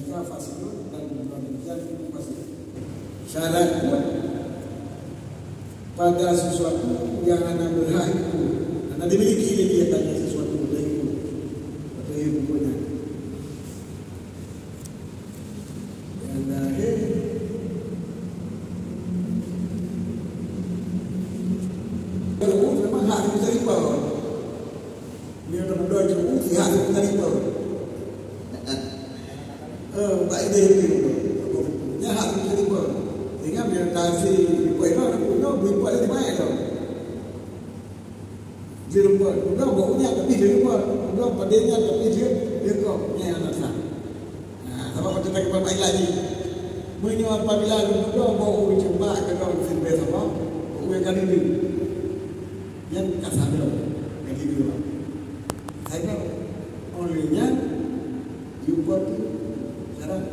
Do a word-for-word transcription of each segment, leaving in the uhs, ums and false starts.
Fasidun dan demikian itu fasid. Syarat pun pada sesuatu yang hana berhak itu, hana dimiliki lagi adanya sesuatu oleh itu, atau ibu punya. Yang lahir, memang hak diterima. Nyoe teumeudoe jeuet, sihat teurimong. Eh, bak idéh teurimong. Nyan hak teurimong. Sehingga meunyoe ka si ibu inoe, ibu inoe, ibu inoe dibayar tau. Di rumput, udah bau nyan tapi di rumput, udah padé nyan tapi di, di kong, nyan yang rasa. Nah, sabab macam tak kepala lagi. Meunyoe apabila rumput bau ureueng cuma ke kong sendiri sama, ureueng kali ni. Nyan ka sadar, ka tidur. Sadar. Oleh nyan, jumpa tu syarat.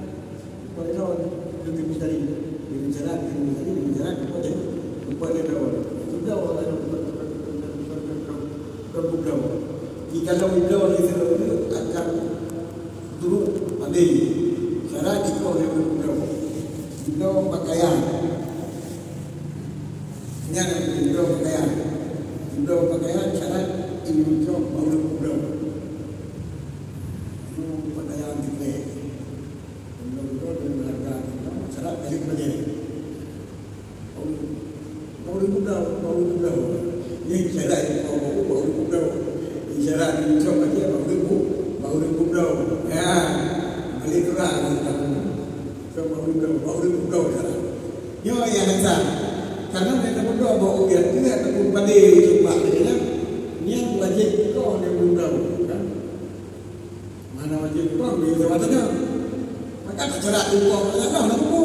Jumpa dia lawan, dia pergi mencari. Dia mencari, dia mencari, dia mencari, jumpa dia. Jumpa dia lawan. Sudah orang lain, bukan, bukan, bukan, bukan, bukan, bukan bukan. Jikalau dia lawan, dia akan turun padé. Syarat jika dia bukan bukan. Bukan pakaian. Nyan nyang jibloe pakaian. Jibloe pakaian syarat imeunyoe baru jibloe. Pakaian jibloe. Jibloe-jibloe dan hareuga jibloe syarat balik bajèe. Baru, baru jibloe, baru jibloe. Nyan syarat jibloe baru, baru jibloe. Syarat imeunyoe bajèe baru jibloe, baru jibloe. Ya, balik tu lah. Baru jibloe, baru jibloe syarat. Nyoe nyang hana. Karena mereka berdua bawa ubat tu, ya, ataupun padé cuba lagi lah. Nyan wajib kong dia berdua, kan? Mana wajib kong dia jawab tanya. Maka tak cerak tu kong, tak tahu nak buku.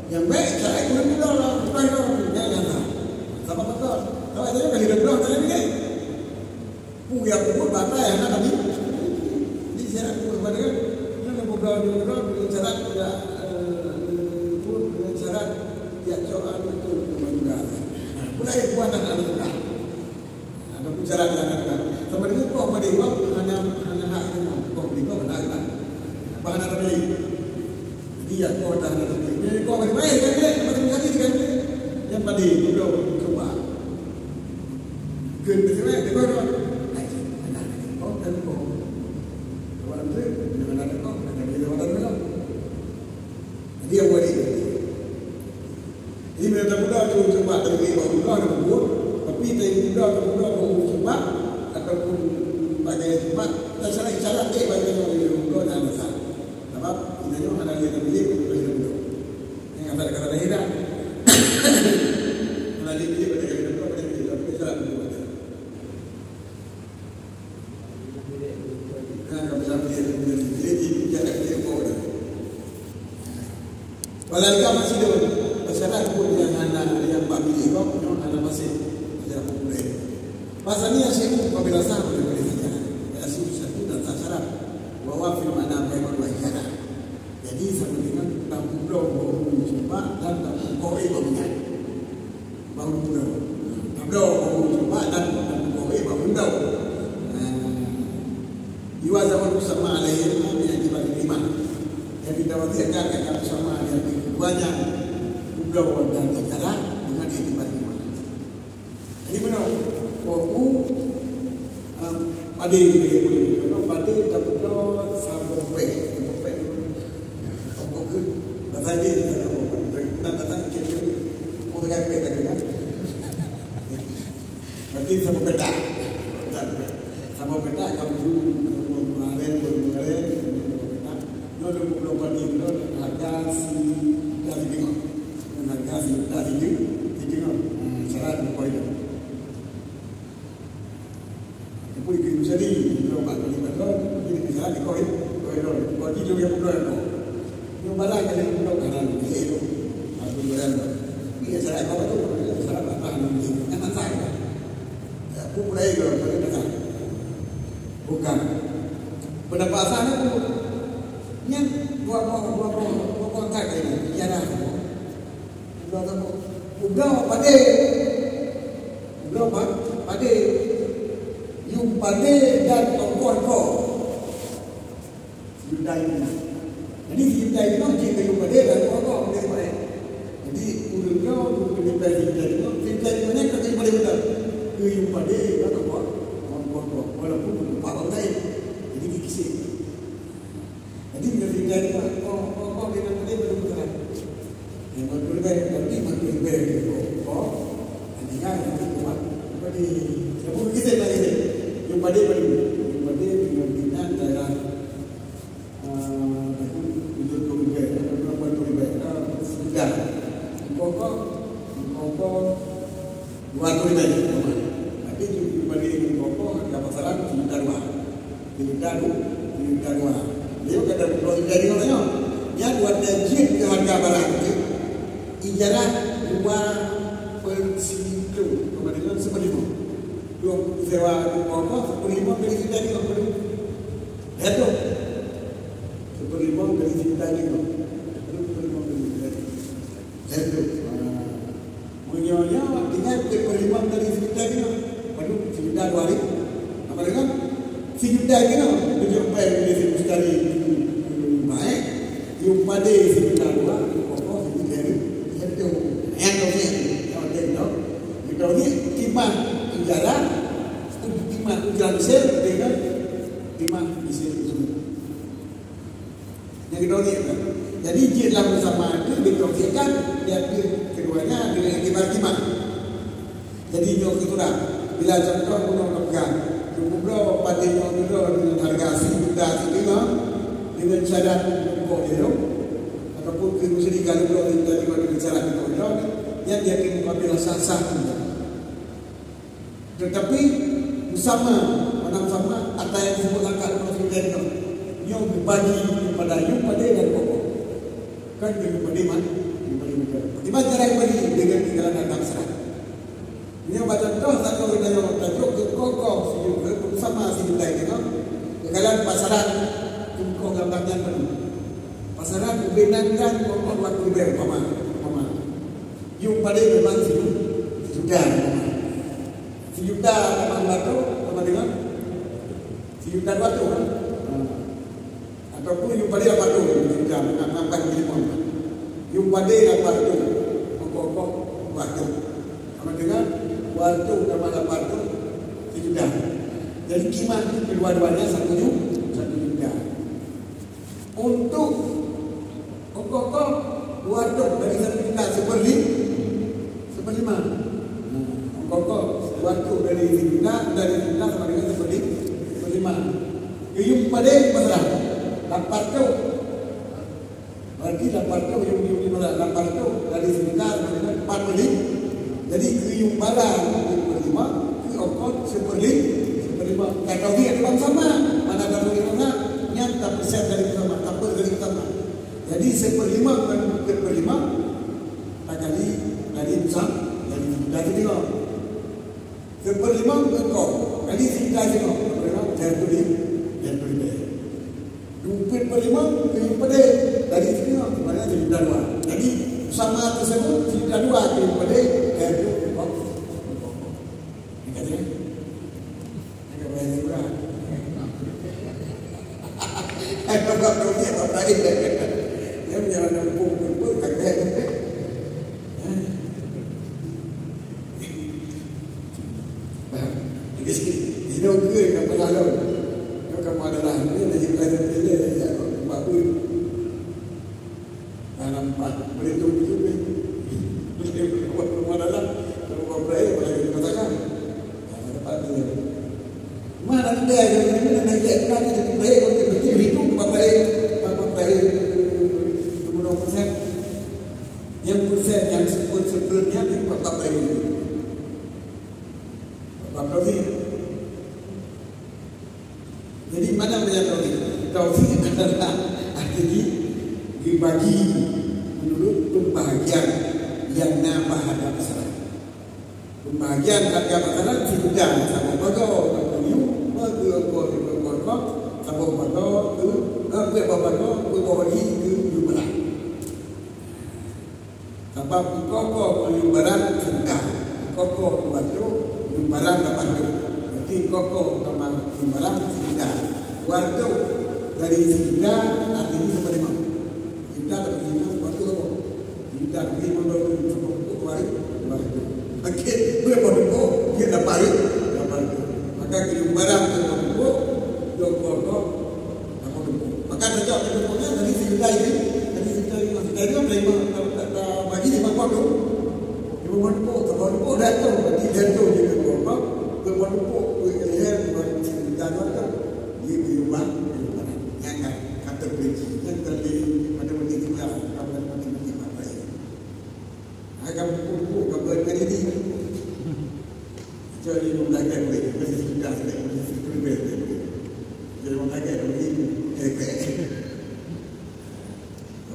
Yang baik, cerai pun berdua lah, bukan kong. Yang hana. Sama betul. Kalau saya kan hidup dua, tak ada lagi. Peue nyang peubuet bak kayèe hana kami. Di syarat peubuet bak dengan, dengan peubuet dengan syarat tidak, eh, peubuet dengan syarat tidak cocok anu tu pun juga. Nah, pula yang buat anak anak juga. Ada pun syarat yang anak juga. Sama dengan kau pada imam hanya, hanya hak imam. Kau beri kau hana imam. Apa hana tadi? Jadi ya kau dah hana tadi. Jadi kau beri baik kan dia? Apa tadi kan dia? Yang tadi, kau cuba. Keu teurimong, teurimong droe. Hai, anak teurimong, teurimong. Awak tu, jangan ada kau, ada dia orang teurimong. Jadi, awak ni. Jadi, bila tak muda tu, cepat teurimong, bak muda dah kubur. Tapi, tak muda tu, muda baru cepat, ataupun pakai cepat, tak salah, salah, eh, bagi orang yang muda dah besar. Sebab, kita nyoe hana lé teubiléh, bukan lé teubiléh. Nyang kata-kata laén dah. Hana lé teubiléh, bukan lé teubiléh, bukan lé teubiléh, tapi salah teubiléh. Nah, kalau salah teubiléh, teubiléh, teubiléh, teubiléh, teubiléh, teubiléh, teubiléh. Walau ka masih dong, masalah pun nyang hana, nyang bak biléh kok, nyoe hana masih. Masalah populer. Pasal ni asyik pun apabila sah boleh boleh saja. Asyik satu dan tak syarat. Bahwa firman Nabi Muhammad syarat. Jadi, sama dengan tapubloe bak ureueng cuba dan tapubloe bak minyak. Bak ureueng bloe. Tapubloe bak ureueng cuba dan tapubloe bak ureueng bloe. Nah. Yu'azzabul musamma alaihi min itibar imam. Jadi, tawazih akan, akan musamma yang keduanya. Publoe dan acara dengan itibar imam. Jadi, meunoe, woku, em, padé, padé, padé, tapubloe saboh péng, saboh péng. Saboh péng. Bahasa Inggris, saboh péng. Nah, bahasa Inggris, oh, dengan péng tadi, kan? Berarti saboh péng. Saboh péng, kamu dulu, kamu kemarin, baru kemarin, saboh péng. Nyoe dua puluh empat ribu, harga si, dari tengok. Harga si, dari tengok. Hmm, syarat dua puluh ribu. Tapi di Indonesia ni, kalau bak kali bak kau, jadi misalnya di kau, kau itu, kau itu yang pula kau. Yang barang kali pula kanan, eh, itu. Aku bilang, ini salah kau tu, salah apa ni? Kan tak tahu. Ya, aku mulai kalau kau tak tahu. Bukan. Pendapat sana tu, yang dua kau, dua kau, dua kau tak kali, ya dah. Dua kau, udah pada. Udah, Pak, pada. Yum pada dan tokoh-tokoh. Yudai. Jadi, sijuta limong jih keu yum padé dan kongkong dari padé. Jadi, ureueng nyoe, ureueng nyoe sijuta limong, sijuta limong nyan ka keu yum padé beutôi. Keu yum padé, dan kongkong, kongkong, walaupun untuk orang lain. Jadi, dikisik. Jadi, bila sijuta limong, kongkong, kongkong, dia nak padé, baru beutôi. Yang baru lebai, tapi makin lebai, kongkong. Artinya, yang itu kuat. Jadi, siapa kisik lagi ni? Yum padé, baru. Yum padé, dengan binan, daerah Tujuh puluh ribèe, lapan puluh ribèe, sijuta. Kongkong, kongkong, dua puluh ribèe. Tapi, yum padé ngon kongkong, hareuga pasaran, sijuta dua. Sijuta dua, sijuta dua. Dia kata, dua juta lima ratus. Nyan dua juta jeuet keu hareuga barang tu. Ijarah dua per sijuta, sama dengan seperlima. Dua sewa kongkong, seperlima dari sijuta lima ratus. Jatuh. Seperlima dari sijuta lima. Seperlima dari sijuta lima. Jatuh. Ah. Meunyoe nyoe, tinggai seperlima dari sijuta lima. Padum sijuta dua ribu. Apa dengan? Sijuta lima. Tujuh pen dari sijuta lima. Baik. Yum padé sijuta dua, yum kongkong sijuta lima. Jatuh. Yang kau ni, yang penting tu. Kita ni timah ijarah, timah ujaran sel dengan timah isi. Nyang keudua ni, kan? Jadi, jeuet lam beusama tu ditausiahkan, dan keduanya dengan iktibar timah. Jadi, nyoe keu surah. Bila contoh bunoe teupeugah, geubloe padé nyoe keudroe deungon hareuga sijuta sideungoe, deungon syarat meukoh ilong, ataupun keu musri ka geubloe sijuta deungon syarat meukoh ilong, nyan dia keuneuk mukabilah sah-sah tu. Teutapi, beusama, mana beusama, ata nyang disebut langkah lima puluh persen nyoe, nyoe geubagi keupada yum padé dan kongkong. Kan keu yum padé man, yum padé man. Bagaimana cara geubagi? Dengan tinggalan agam serat. Nyoe bak contoh, satu kita nyoe tajok keu kongkong sijuta, beusama sijuta nyoe. Tinggalan pasaran, kongkong gambar nyan penuh. Pasaran ubé nan kan kongkong dua puluh ribèe, umpama, umpama. Yum padé memang sijuta, sijuta, umpama. Sijuta tambah dua ratus sama dengan sijuta dua ratus, kan? Ha. Ataupun yum padé lapan ratus, sijuta, nak tambah lima. Yum padé lapan ratus, pokok-pokok dua ratus. Sama dengan dua ratus tambah lapan ratus, sijuta. Jadi, kimah tu kedua-duanya satu ju-, satu juta. Untuk ongkos-ongkos dua ratus dari satu juta seperli-, seperlima. Nah, ongkos-ongkos dua ratus dari satu juta, dari satu juta sama dengan seperli-, seperlima. Yum padé pasal lapan ratus. Berarti lapan ratus, yum, yum, yum, lapan ratus dari satu juta sama dengan empat perli-, jadi, keu yum barang seperlima, keu ongkos seperli-, seperlima. Ka tausiah bak sama, mana tausiah bak sama, nyan tapeusén dari sama, tapeusén dari sama. Jadi, seperlima bukan seperlima, takali dari besar, dari muda jadi lima. Seperlima bukan kau, kali sijuta lima, seperlima, dari putih, dari putih. Dua peuet per lima, tujuh per dua. Dari situ, sebenarnya sijuta dua. Jadi, sama tersebut, sijuta dua, tujuh per dua, eh, itu, oh, oh, oh. Ini katanya. Ini katanya murah. Ada apa kau ni, apa lain? Dia punya anak pun, pun, pun, tak ada. Jadi, jinoe keu ka peulalu. Nyoe ka peulalu. Nyoe dah jadi pelajar pilih, ya, Pak Bui. Dalam empat, boleh tunggu juga. Boleh buat rumah dalam, kalau buat perai, boleh jadi katakan. Ya, dapat dia. Mana dia yang ini nak jadi perai, kalau dia betul itu, buat perai, buat perai, dua puluh persen. Yang persen, yang sepuluh, sepuluh nya, buat perai. Bapak Taufik. Jadi, mana banyak Taufik? Taufik adalah artinya dibagi menurut pembahagian yang nambah ada masalah. Pembahagian hareuga makanan sijuta, saboh bagoe, saboh yum, saboh ekor, saboh ekor, saboh bagoe, eh, saboh bagoe, saboh bagi, saboh beurang. Sabab kongkong keu yum barang sijuta, kongkong keu dua ratus, yum barang lapan ratus. Berarti kongkong tambah yum barang sijuta. Dua ratus dari sijuta, artinya seperlima. Jadi, kita ini masih, kita ini kan terima, tak, tak, tak bagi lima puluh tu. Lima puluh tu, tak puluh tu, dah tu, berarti dah tu je ke dua puluh. Lima puluh tu, duit ke leher, berarti dah tu. Dia berubah, berubah. Yang kan, kata kunci, yang tadi, matematik juga, kamu matematik apa ya? Hai kamu pupuk, kamu kali ni. Jadi, orang dagang boleh, masih sudah, masih sudah, boleh. Jadi, orang dagang boleh, eh, eh.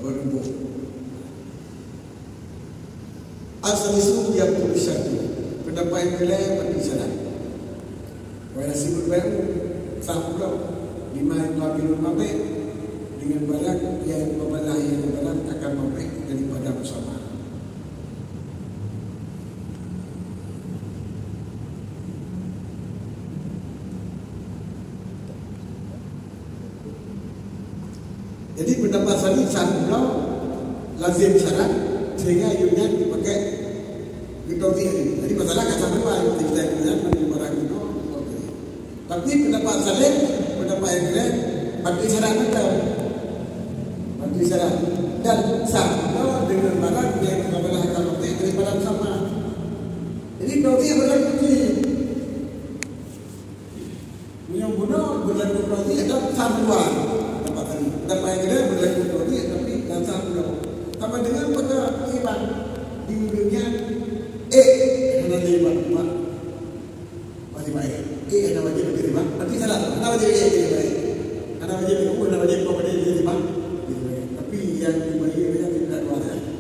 Kamu pupuk. Asal isu dia pun satu. Pendapat yang lain, pasti salah. Wa yahsibul bai'u sahmuhu bima yuqabilul mabi', dengan barang yang pembeli yang barang akan mabi' daripada bersama. Jadi pendapat Sani sah hukum lazim syarat sehingga yunyan dipakai geutobiah. Jadi masalah ka sah hukum, kita yunyan barang itu. Tapi pendapat Saleh, pendapat yang lain, pakai syarat macam. Pakai syarat. Dan sah hukum dengan barang yang kabelah akan pakai daripada sama. Jadi tobiah berlaku. Meunyoe bunoe beurlaku tauhid dan sah dua. Dapat tadi. Dapat nyang keudua beurlaku tauhid tapi dan sah dua. Sama dengan pada iman di dunia, eh, hana lewat empat. Masih baik. Eh, hana wajib jadi lima. Tapi salah. Hana wajib eh jadi baik. Hana wajib eh, hana wajib kau pada jadi lima. Jadi baik. Tapi yang dibayar banyak tidak dua saja.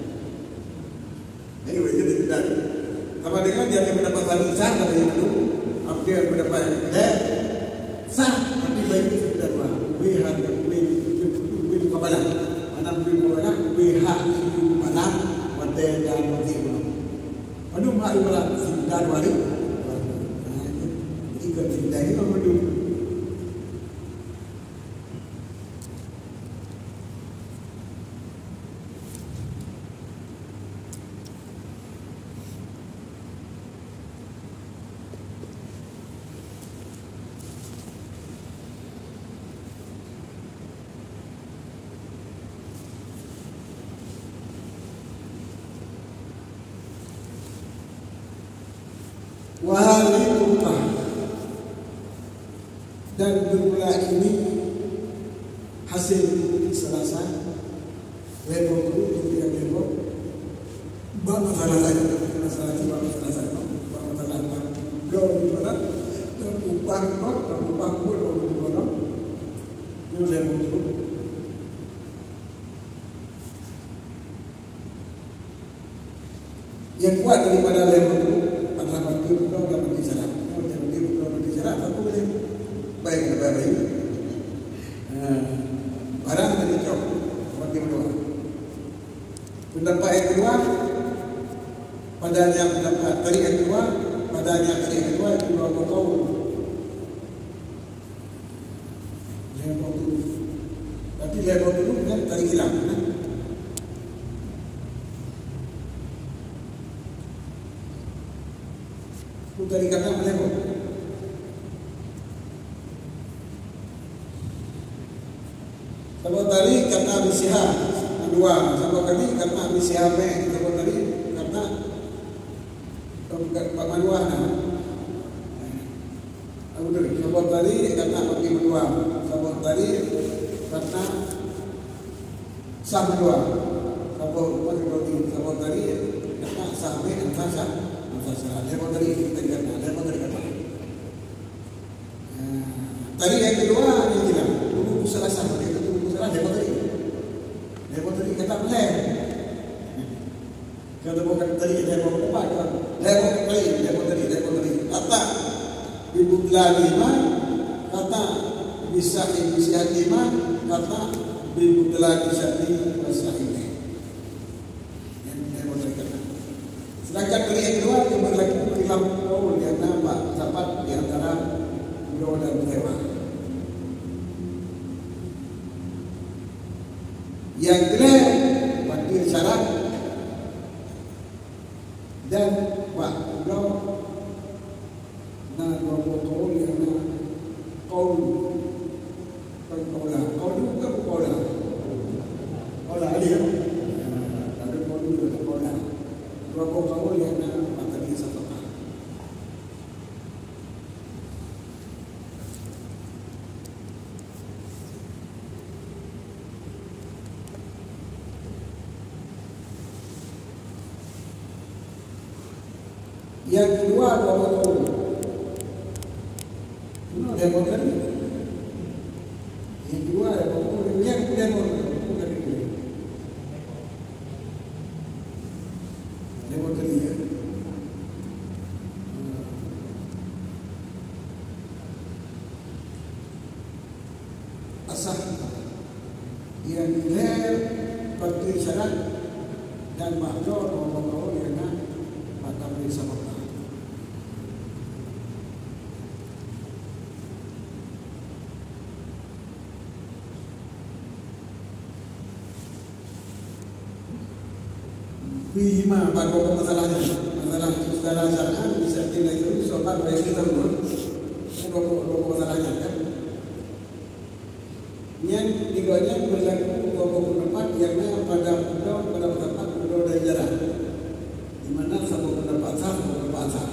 Jadi, boleh jadi kita. Sama dengan dia ada pendapat Sani sah, kata yang lalu. Apa dia pendapat yang lain? Sah, tapi baik itu kita dua. Boleh harga, boleh, boleh, boleh mukabalah. Mana boleh mukabalah, boleh hak itu mukabalah, pada dan bagi orang. Aduh, mak ibarat, kita dua ni. Jadi, kalau kita ini memang betul. Wahai tukang. Dan bermula ini hasil selasa, lewat guru, kemudian lewat. Bak masalah lain, masalah tu, bak masalah lain, bak masalah apa? Gaul di mana? Dan upah kau, dan upah kau, dan upah kau. Yang lewat guru. Yang kuat daripada lewat tu adalah batu, bukan batu syarat. Kalau batu, bukan batu syarat, apa boleh? Baik, baik, baik. Ha, barang tadi cok, batu dua. Pendapat yang kedua, padanya pendapat tadi yang kedua, padanya tadi yang kedua, itu dua puluh tahun. Lewat tu. Tapi lewat tu kan tadi hilang, kan? Tu tadi kata melebar. Saboh tali kata bisiha dua, saboh tali kata bisiha meh, saboh tali kata bak manuah na. Saboh tali kata bak manuah, saboh tali kata sah manuah, saboh tali, saboh tali kata sah meh, sah, sah, sah, saboh tali kita kata, saboh tali kata. Tadi yang kedua ni hilang. Guru tu salah sah, dia tu guru salah, dia tadi. Dia tadi kata plan. Kata bukan tadi, dia mau kupat kan. Dia mau tadi, dia mau tadi, dia mau tadi. Kata bibutlan iman, kata bisa bisa iman, kata bibutlan syahid masa ini. Sedangkan dari yang kedua itu berlaku khilaf qaul yang nampak dapat di antara ulama dan ulama. Yang kedua, batu syarat dan bak ulama Na dua boh kaul nyang na kaul, bukan kaula. Kaul ni bukan kaula. Kaul nyang na bak tarikat sabaqah. Nyang keudua dua boh kaul. Nyoe lhèe boh tadi. Nyang keudua dua boh kaul, nyang lhèe boh tadi. Lhèe boh tadi, ya. Asah. Nyang lhèe bak teuh syarat dan bak droe dua boh kaul nyang na bak tafsir sabaqah. Fihima, bak dua boh masalah nyan. Masalah secara syar'an bisa tinggai terus, sebab banyak kita semua. Dua boh, dua boh masalah nyan, kan? Nyan, tiga nyan berlaku dua boh pendapat nyang na pada, pada pendapat ulama dari jalan. Di mana saboh pendapat sah, saboh pendapat sah.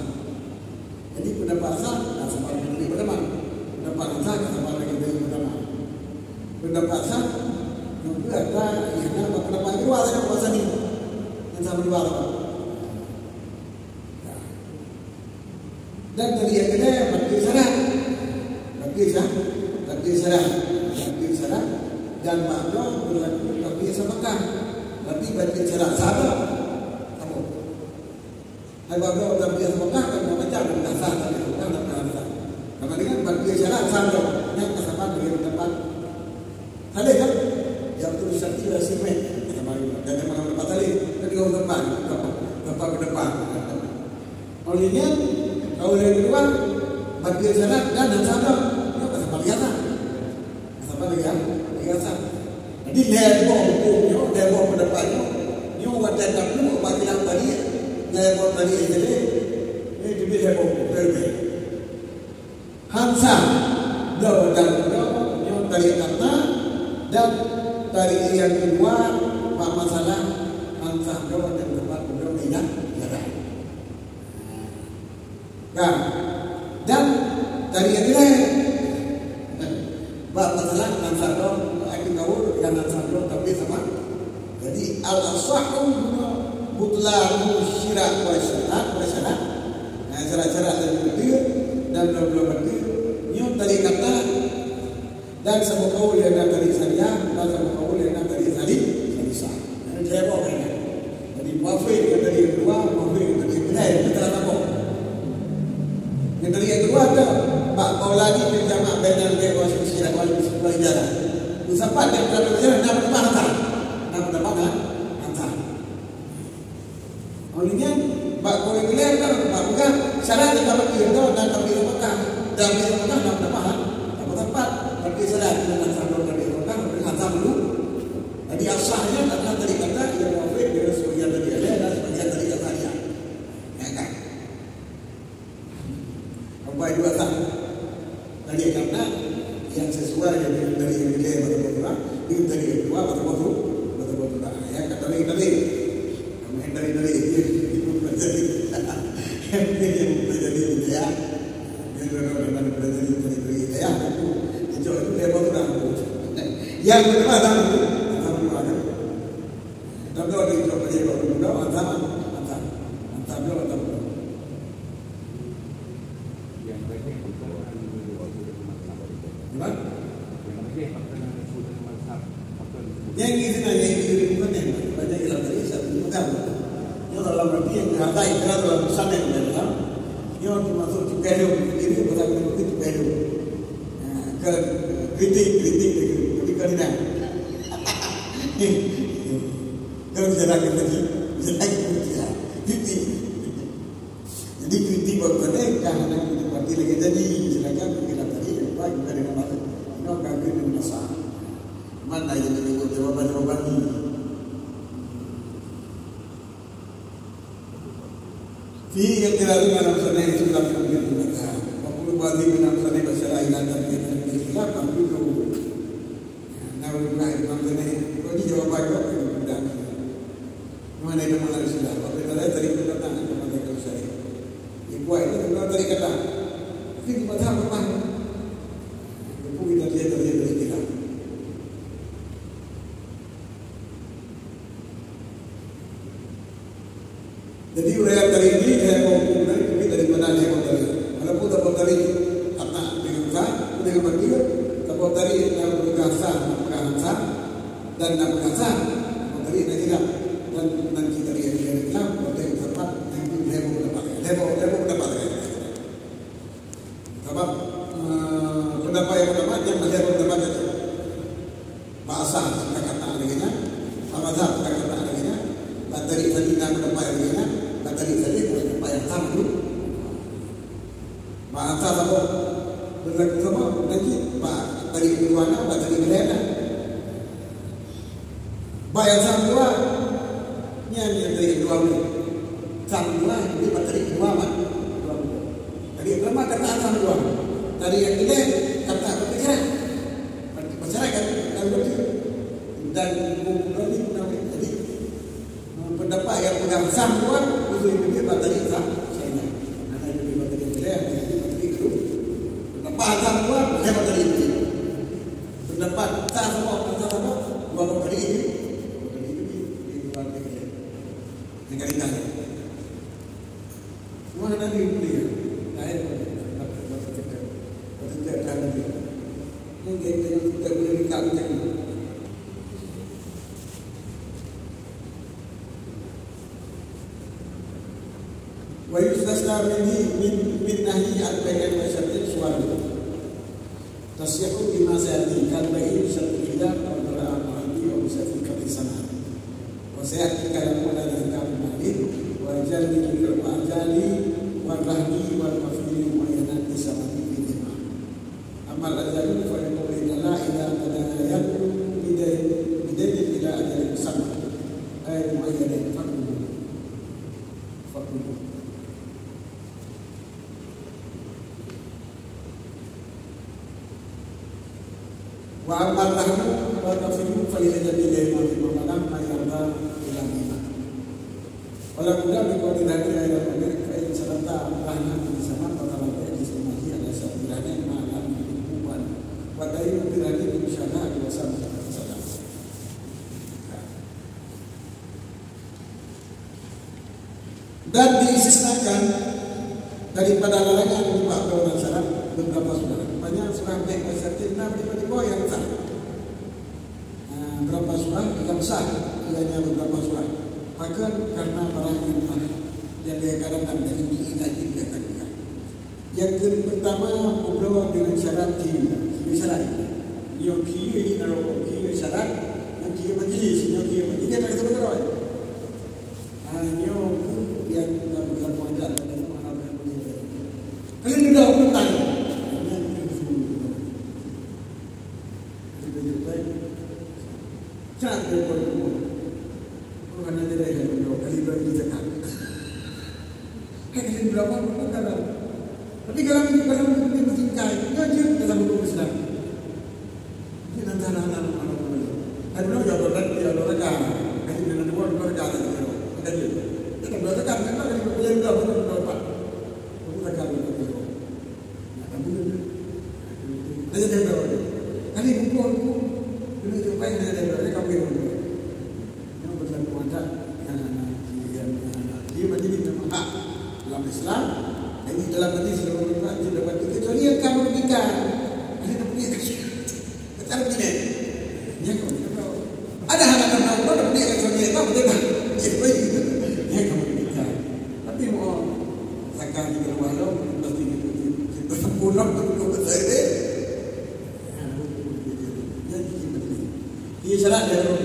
Jadi, pendapat sah, nah, saban lagèe pendapat. Pendapat sah, saban lagèe pendapat. Pendapat sah, nyang keu ata, nyang na pendapat luar saja, pendapat sani. Nyang sama luar. Dan tadi nyang kena, bak teuh syarat. Bak teuh syarat. Bak teuh syarat. Bak teuh syarat. Dan bak droe berlaku tafsir sabaqah. Tapi bak teuh syarat salah. Apa? Hai bak droe tafsir sabaqah kan macam-macam, dah sah, dah sah, dah sah. Sama dengan bak teuh syarat salah. Nyang ka saban lagèe pendapat Saleh kan? Yang terus sakti adalah si Mek. Kata Melayu. Dan yang mana dapat Saleh? Kan dia orang tempat. Tempat, tempat ke depan. Olehnya, kalau yang kedua, bak teuh syarat dan yang salah. Dia kata Melayu. Kata Melayu. Biasa. Jadi, lhèe boh huköm nyoe, lhèe boh pendapat nyoe. Nyoe watèe tapeugah bak kitab tadi, lhèe boh tadi jadi. Ini jadi lhèe boh huköm. Lhèe boh. Han sah, bloe dan bloe nyoe tarikat na, dan tarikat nyang keudua bak masalah han sah bloe dan teumpat bloe ingat jalan. Kan? Dan tarikat nyang laén bak masalah han sah bloe, akhé gaul dan han sah bloe tapi sama. Jadi, al-asahhu butlanu syira' wa syahad, wa syahad. Nah, syarat-syarat dan beutôi, dan belom-belom beutôi, nyoe tarikat na, dan saboh kaul nyang na tarikat Saniah, dan saboh kaul nyang na tarikat Sali-, Salisah. Jadi, lhèe boh kan. Jadi, muafik ngon tarikat keudua, muafik ngon tarikat keulhèe, itu telah saboh. Ngon tarikat keudua tu, bak qaulani fil jama' bainal bai' wa syira' wal ijarah. Meusapat di antara ijarah, na pendapat han sah. Na pendapat han sah. Óh lheueh nyan, bak kaul nyang laén kan, bak peugah, syarat nyang ka bak ié droe dan bak ié Mekah. Dan ié Mekah na pendapat han, na pendapat. Tapi syarat nyang ka sah droe dan ié Mekah, bak ié Mekah dulu. Jadi, asahnya adalah tadi kata, nyang muafik dengan sebagian tadi ada dan sebagian tadi kata dia. Ya kan? Sampai dua tak. Tadi karena yang sesuai dengan dari yang dia betul-betul, dia tadi yang dua betul-betul, betul-betul. Ya, kata tadi, tadi. Kamu yang tadi, tadi, dia, dia belum terjadi. Yang dia belum terjadi gitu ya. Dia belum pernah terjadi tadi, tadi gitu ya. Itu, itu dia baru dah. Yang kedua, dah. Alhamdulillah. Tapi ada yang coba dia baru dah, mantap, mantap. Mantap, mantap. Gimana? Yang ini nanya ini bukan yang banyak dalam tadi saya bukan. Yang dalam arti yang dihargai kira dalam pesan yang dalam. Yang termasuk juga yang ini bukan itu baru. Nah, ke kritik kritik itu tapi kan tidak. Kalau bisa lagi lagi, bisa lagi ya. Kritik. Jadi kritik baru tadi kan hana kritik parti lagi jadi, sedangkan kritik tadi yang baik bukan dengan baik. Ini akan kritik masa. Mana yang menyebut jawaban-jawaban ini? Fi yang tidak dengan maksudnya itu dalam kritik maka. Waktu berarti dengan maksudnya masalah ingat dan kritik, tapi itu. Nah, udah Imam tadi, kok ini jawaban kok? Udah. Mana itu masalah sudah? Tapi tadi tadi kita Di mazhab apa? Hukum kita dia dari dari kita. Jadi uraian tadi ini saya mau hukum dari tapi daripada saya mau tadi. Walaupun tak mau tadi kata dengan sah, dengan betul, tak mau tadi yang pegang sah, pegang sah, dan nak pegang sah, mau tadi nak tidak, dan nanti tadi yang saya bilang, mau tadi tempat yang itu saya mau dapat, saya mau, saya mau dapat. Sabab, eh, pendapat yang pertama, dia masih ada pendapat kata. Bahasa kita kata lagi nya, bahasa kita kata lagi nya, bateri tadi nak pendapat lagi nya, bateri tadi pendapat yang sama tu. Bahasa sama, berlaku sama, lagi, bateri kedua na, bateri kedua na. Bak nyang sam dua, nyan nyang tadi dua belas. Sam dua, jadi bateri dua, mat. Dua belas. Jadi, lama kata sam dua. Tadi nyang ilée, kata berbicara. Berbicara kan, kan betul. Dan buku ni pun ada. Jadi, pendapat yang pegang sam dua, itu yang dia bateri sam. Saya ingat. Ada yang bateri kedua, ada yang bateri kedua. Pendapat sam dua, saya bateri kedua. Pendapat tak sama, tak sama, dua kali ini, dua kali ini, dua kali ini. Yang kali kali. Semua ada di dunia. Lain pada pada kita, pada kita akan nanti. Mungkin kita boleh dekat macam ni. ويستثنى من من من نهي عن بيع وشرط صور تصح بما سيأتي كالبيع بشرط الحجاب أو براءة أو عتق أو بشرط قطع ثمر. وسيأتي كلام على ذلك في المؤلف وأجال وأجال والرهن والمفعول معينات سبب في ذمة. أما الأجل فلقوله تعالى: إذا تداينتم بدين بدين إلى أجل مسمى، أي معين، فاكتبوه. فاكتبوه. وأما الرهن والمفعول فللأجل إليه ما في المبالغة ما يرضى إلى بما. ولا بد من قول الرهن غير المبيع، فإن شرطت رهنا بمسمى بطل البيع لسماه على شرط الرهن ما لم يكن مبيعا، والدين بالرهن بمشاهدة وسمع وصدق. Dan diistisnakan daripada larangan nibak perbuatan syarat beberapa surah. Banyak surah baik bahasa Cina daripada yang sah. Nah, berapa surah yang sah, hanya beberapa surah. Maka karena barang yang sah, yang dia kadang-kadang dari kita juga tak dengar. Nyang keu-, pertama, peubloe deungon syarat kiyeu. Kiyeu syarat. Nyoe kiyeu di narôk, kiyeu syarat, nyoe kiyeu majlis, nyoe kiyeu majlis. Dia tak kata beutôi. Ah, nyoe pun yang dalam kampung adat, dalam kampung adat. Kalian udah utang. Jadi, dia jumpa. Cak dia buat rumah. Bukan ada dah yang dua kali dua kali cakap. Hai kali berapa pun dalam. Tapi kalau kalau kita mesti kai, dia je dalam hukum Islam. Ini nanti anak-anak anak pun. Hai belum ya berkat ya berkat. Hai dengan dua berkat ada dia. Ada dia. Kita berkat kan kalau kita boleh dua pun dapat. Aku tak kali dua. Nak tabu dia. Dia jadi tahu dia. Kali buku aku. Dia cuba dia dia dia kawin dia. Yang berlaku adat yang anak dia yang anak dia berarti dia memang hak dalam Islam. Jadi dalam hadis dalam Quran dia dapat kecuali yang kamu merugikan. Ada tak punya kasih. Kata begini. Ya kau. Ada hal yang kamu tahu, tapi dia kata dia tahu dia tak. Ya kau. Ya kau merugikan. Tapi mau Zakat di keluar dong, pasti gitu. Kita sempurna betul betul saya deh. Iya syarat dia dong.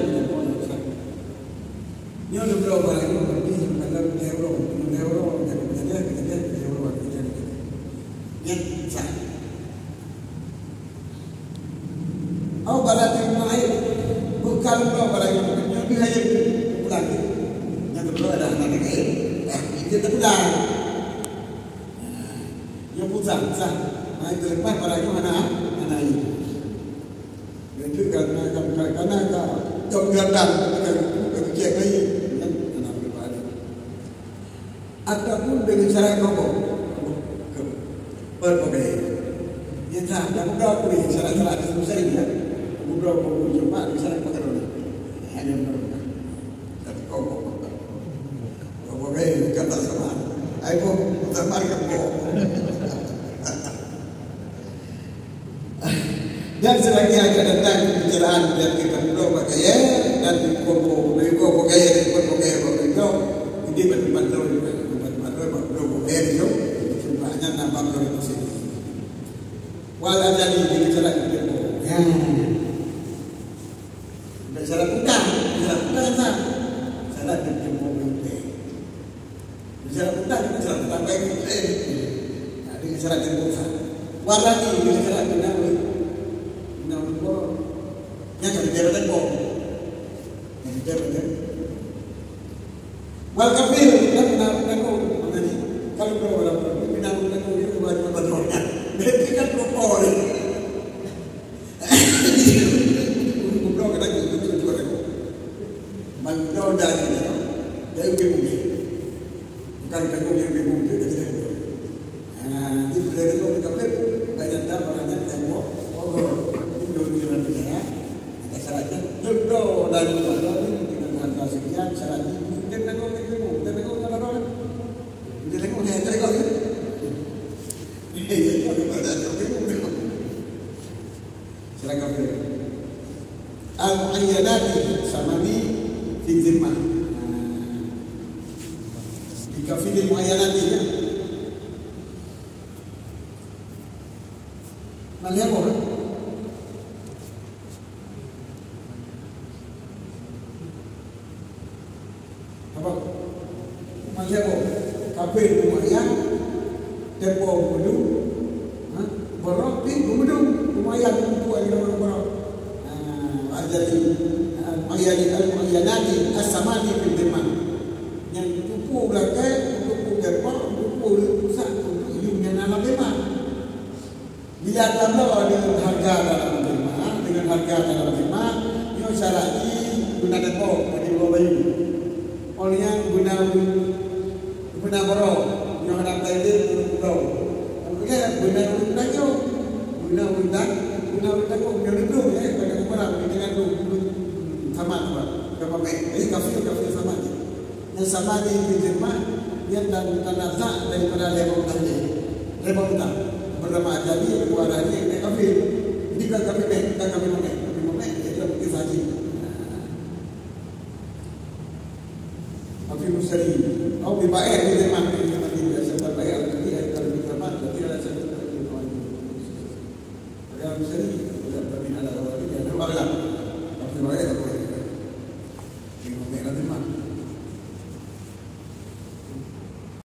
Nyonya belum barang itu berarti dalam euro, euro, jadi jadi jadi euro jadi. Ya sah. Au barang yang lain, bukan kau barang yang punya, dia yang pulang. Yang kedua ada anak lain, dia terpulang. Yang pulang, sah. Nah, itu lepas barang yang mana, mana ini. Itu karena, karena, karena, karena jam datang, bukan, bukan cek lagi. Kan, anak pribadi. Ataupun dengan syarat rokok. Berbagai. Dia tak ada mudah pun, salah-salah ada susah dia. Mudah pun cuma di sana pakai dulu. Hanya mudah. Tapi kau kau kau. Berbagai kata sama. Ai kau tak marah kau. Dan selagi akan datang pembicaraan dan kita perlu pakai ya, dan kumpul, kumpul pakai ya, kumpul pakai ya, kumpul pakai ya, jadi bantu-bantu, bantu-bantu, bantu-bantu, ya, itu. Cuma hanya nampak dari sini. Wal ajali di bicara itu. Ya. Bicara utang, bicara utang, sah. Salah di tempoh itu. Bicara utang, bicara utang baik, eh. Nah, di bicara tempoh sah. Warani, di bicara guna, guna, guna. Yang kan bicara tempoh. Yang bicara tempoh. Wal kafil, dan benar-benar, maknanya, kalau orang, benar-benar, itu bukan, bukan orang. Mereka kan perempuan. Goblok kata gitu, betul-betul kata gitu. Bang, udah, udah, gitu. Jadi, oke, oke. Bukan kata oke, oke, oke, kata gitu. Nah, di belakang itu, kita pun banyak dah, banyak tembok. Oh, itu dulu jalan kita, ya. Kita syaratkan, dulu, udah, udah, udah, dengan harga sekian, syarat ini, kita tengok, kita tengok, kita tengok, kita tengok, kita tengok, kita tengok, ya. Kita tengok, kita tengok, kita tengok. Sila kafir. Al-muayyanati samani fi zimmah. Di kafir muayyanati ya. Mana apa? Apa? Macam apa? Kafir lumayan, tempo bulu, ha? Borok pih bulu, lumayan untuk ada orang borok. Ah, jadi, ah, muayyan, al-muayyanati as-samani fil dhimma. Yang tupu belakang, tupu tempo, tupu pusat untuk ilmu yang dalam dhimma. Bila tabloe deungon hareuga dalam dhimma, deungon hareuga dalam dhimma, nyoe syarat jih beuna debok bagi uroe bayeue. Óh lheueh nyan beuna, beuna boro, nyoe hana taideh beuna pulo. Kemudian beuna ureueng tanyoe, beuna ureueng tan-, beuna ureueng tanyoe, nyoe duduk, eh, pada ukuran, di tengah tu, sama tu, sama meh. Jadi kafir, kafir sama je. Nyang sama di Jerman, nyan dan tanda zat daripada lewat tadi. Lewat kita. Bernama Ajami, Abu Arani, dan kafir. Jadi kan kami meh, kan kami meh, kami meh, itu mungkin saja. Tapi mustari, kau dibayar di Jerman, di Jerman, di Jerman, dibayar, tapi ada di Jerman, tapi ada satu, tapi ada satu. Padahal misteri, tidak berminat Allah, tidak ada Allah.